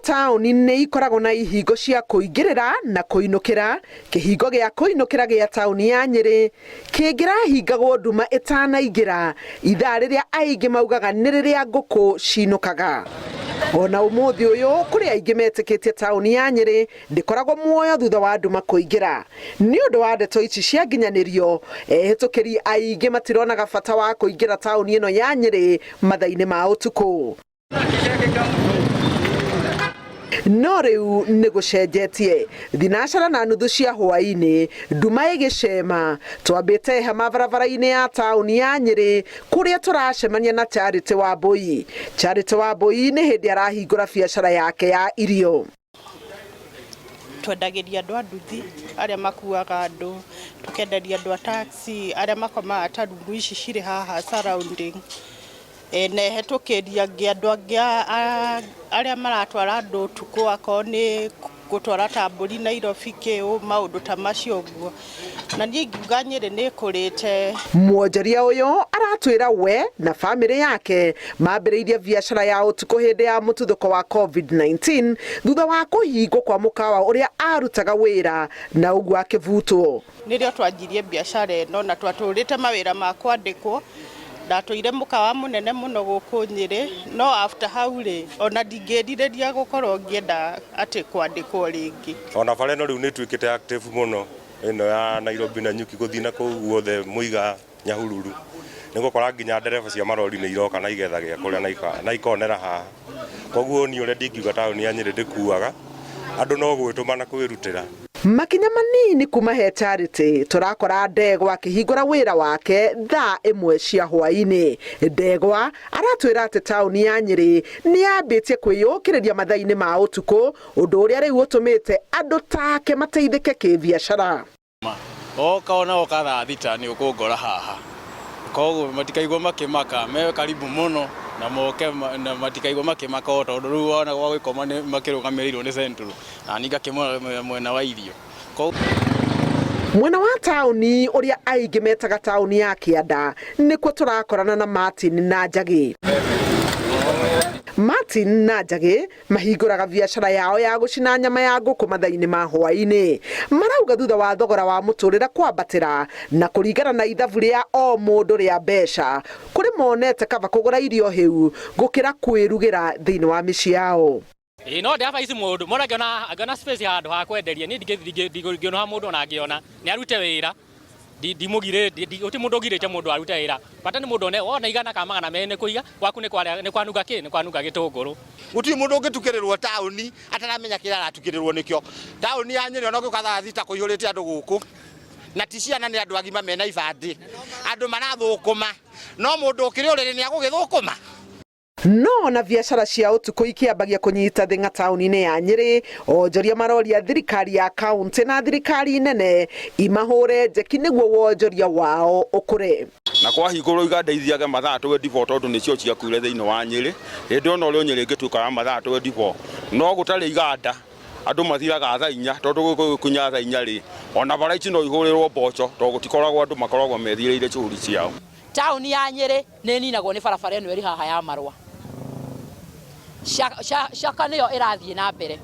Taũni nĩ ikoragwo na ihingo cia kũingĩrĩra na kũinũkĩra, kĩhingo gĩa kũinũkĩra gĩa taũni ya Nyĩrĩ kĩngĩrahingagwo nduma ĩtanaingĩra, ithaa rĩrĩa aingĩ maugaga nĩ rĩrĩa ngũkũ cinũkaga. Ona ũmũthĩ ũyũ kũrĩ aingĩ metĩkĩtie taũni ya Nyĩrĩ ndĩkoragwo muoyo thutha wa nduma kũingĩra. Nĩ ũndũ wa ndeto ici cia nginyanĩrio, ehĩtũkĩri aingĩ matironaga bata wa kũingĩra taũni ĩno ya Nyĩrĩ mathaa-inĩ ma ũtukũ. No rĩu nĩ gũcenjetie. Thinacara na nuthu cia hwaĩ-inĩ, nduma ĩgĩcema, twambĩte hema barabara-inĩ ya taũni ya Nyĩrĩ kũrĩa tũracemania na Charity Wambũi. Charity Wambũi nĩ hĩndĩ arahingũra biacara yake ya irio. Twendagĩria andũ a nduthi arĩa makuaga andũ, tũkenderia andũ a taxi arĩa makomaga ta rumu ici cirĩ haha surrounding, na ehetũkĩri angĩ andũ angĩ arĩa maratwara andũ ũtukũ akorwo nĩ gũtwara ta mbũri Nairobi kĩ ũ maũndũ ta macio ũguo. Na niĩ ingiuga Nyĩrĩ nĩ ĩkũrĩte. Mwonjoria ũyũ aratwĩra we na famĩlĩ yake mambĩrĩirie biacara ya ũtukũ hĩndĩ ya mũtuthũko wa COVID-19 thutha wa kũhingwo kwa mũkawa ũrĩa arutaga wĩra na ũguo akĩbutwo. Nĩrĩo twanjirie biacara ĩno na twatũrĩte mawĩra ma kwandĩkwo. Ndatũire mũkawa mũnene mũno gũkũ Nyĩrĩ, no after hau rĩ, ona ndingĩrirĩria gũkorwo ngĩenda atĩ kwandĩkwo rĩngĩ. Ona bara ĩno rĩu nĩ ĩtuĩkĩte active mũno ĩno ya Nairobi na Nyuki gũthiĩ na kũu guothe Mũiga Nyahururu nĩ gũkora nginya ndereba cia marori nĩ iroka na igetha gĩa kũrĩa na ikonera haha. Koguo niĩ ũrĩa ndingiuga taũni ya Nyĩrĩ ndĩkuaga, andũ no gwĩtũma na kwĩrutĩra. Makinya manini kuma he Charity tũrakora Ndegwa akĩhingũra wĩra wake thaa ĩmwe cia hwaĩ-inĩ. Ndegwa aratwĩra atĩ taũni ya Nyĩrĩ nĩ yambĩtie kwĩyũkĩrĩria mathaa-inĩ ma ũtukũ, ũndũ ũrĩa rĩu ũtũmĩte andũ take mateithĩke kĩbiacara. Oka ona oka thaa 6 nĩ ũkũngora haha, koguo matikaigua makĩmaka me karibu mũno na moke na matikaigua makĩmaka o tondũ rĩu wona gwa gũkoma nĩ makĩrũgamĩrĩirwo nĩ Central na niĩ ngakĩmũrũgamĩrĩra mwena wa irio. Mwena wa taũni ũrĩa aingĩ metaga taũni ya kĩanda nĩkuo tũrakorana na Martin na Njagĩ. Martin na Njagĩ mahingũraga biacara yao ya gũcina nyama ya ngũkũ mathaa-inĩ ma hwaĩ-inĩ. Marauga thutha wa thogora wa mũtũrĩre kwambatĩra na kũringana na ithabu rĩa o mũndũ rĩa mbeca, kũrĩ monete kaba kũgũra irio hĩu gũkĩra kwĩrugĩra thĩinĩ wa mĩciĩ yao. Ĩĩ no ndĩrabaisi mũndũ, mũndũ angĩona angĩona space handũ ha kwenderia niĩ ndingĩũnũha mũndũ ona angĩona nĩ arute wĩra ndimũgirĩtie, gũtirĩ mũndũ ũgirĩtie mũndũ arute wĩra, bata nĩ mũndũ one wona 100 kana 200 nĩ kũiga, gwaku nĩ kwanunga kĩ, nĩ kwanunga gĩtũngũrũ. Gũtirĩ mũndũ ũngĩtukĩrĩrwo taũni ataramenya kĩrĩa aratukĩrĩrwo nĩkĩo. Taũni ya Nyĩrĩ ona ũngĩũka thaa 6 kũihũrĩte andũ gũkũ, na ti ciana nĩ andũ agima mena ibandĩ, andũ marathũkũma, no mũndũ ũkĩrĩ ũrĩrĩ nĩ agũgĩthũkũma? No ona biacara cia ũtukũ ikĩambagia kũnyita thĩng'a taũni-inĩ ya Nyĩrĩ, onjoria maroria thirikari ya kaũntĩ na thirikari nene imahũre njeki nĩguo wonjoria wao ũkũre. Na kwahingũrwo iganda ithiage mathaa 24 tondũ nĩcio ciakuire thĩinĩ wa Nyĩrĩ, hĩndĩ ĩyo norĩo Nyĩrĩ ĩngĩtuĩka ya mathaa 24. No gũtarĩ iganda andũ mathiraga thaa 4 tondũ gũgĩkinya thaa 4 rĩ, ona bara ici no ihũrĩrwo mboco tondũ gũtikoragwo andũ makoragwo methiĩrĩire shughuli ciao. Taũni ya Nyĩrĩ nĩ ĩninagwo nĩ barabara ĩno ĩrĩ haha ya Marũa. Caka nĩyo ĩrathiĩ na mbere.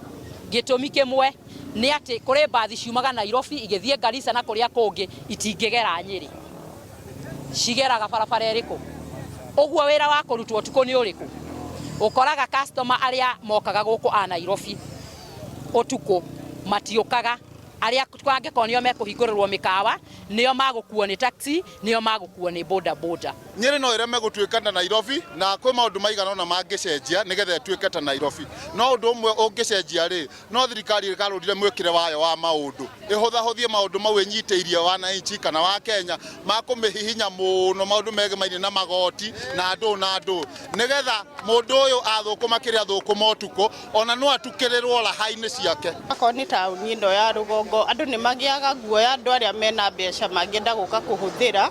Gĩtũmi kĩmwe nĩ atĩ kũrĩ mbathi ciumaga Nairobi igĩthiĩ Garissa na kũrĩa kũngĩ itingĩgera Nyĩrĩ. Cigeraga barabara ĩrĩkũ? Ũguo wĩra wa kũrutwo ũtukũ nĩ ũrĩkũ? Ũkoraga customer arĩa mokaga gũkũ a Nairobi ũtukũ matiũkaga. Arĩa angĩkorwo nĩo mekũhingũrĩrwo mĩkawa, nĩo magũkuo nĩ taxi, nĩo magũkuo nĩ boda boda. Nyĩrĩ no ĩreme gũtuĩka ta Nairobi na kwĩ maũndũ maigana ũna mangĩcenjia nĩgetha ĩtuĩke ta Nairobi. No ũndũ ũmwe ũngĩcenjia rĩ, no thirikari ĩgarũrire mwĩkĩre wayo wa maũndũ, ĩhũthahũthie maũndũ mau ĩnyitĩirie wananchi kana wa Kenya ma kũmĩhihinya mũno maũndũ megemainie na magoti na ndũ na ndũ, nĩgetha mũndũ ũyũ athũkũma kĩrĩa athũkũma ũtukũ ona no atukĩrĩrwo raha-inĩ ciake. Akorwo nĩ taũni ĩno ya rũgongo, andũ nĩ magĩaga guoya andũ arĩa mena mbeca mangĩenda gũka kũhũthĩra,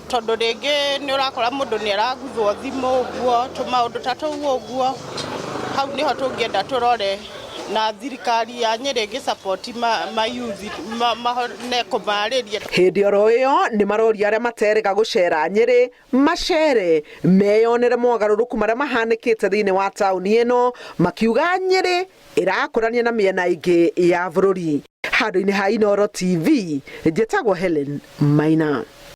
tondũ rĩngĩ nĩ ũrakora mũndũ nĩ araguthwo thimũ ũguo, tũmaũndũ ta tũu ũguo, hau nĩho tũngĩenda tũrore Na thirikari ya Nyĩrĩ ĩgĩ mayuthi mahone kũmarĩria. Hĩndĩ oro ĩyo nĩ maroria arĩa materĩga gũcera Nyĩrĩ macere meyonere mogarũrũku marĩa mahanĩkĩte thĩinĩ wa taũni ĩno, makiuga Nyĩrĩ ĩrakũrania na mĩena ĩngĩ ya bũrũri. Handũ-inĩ ha Inooro TV, njĩtagwo Helen Maina.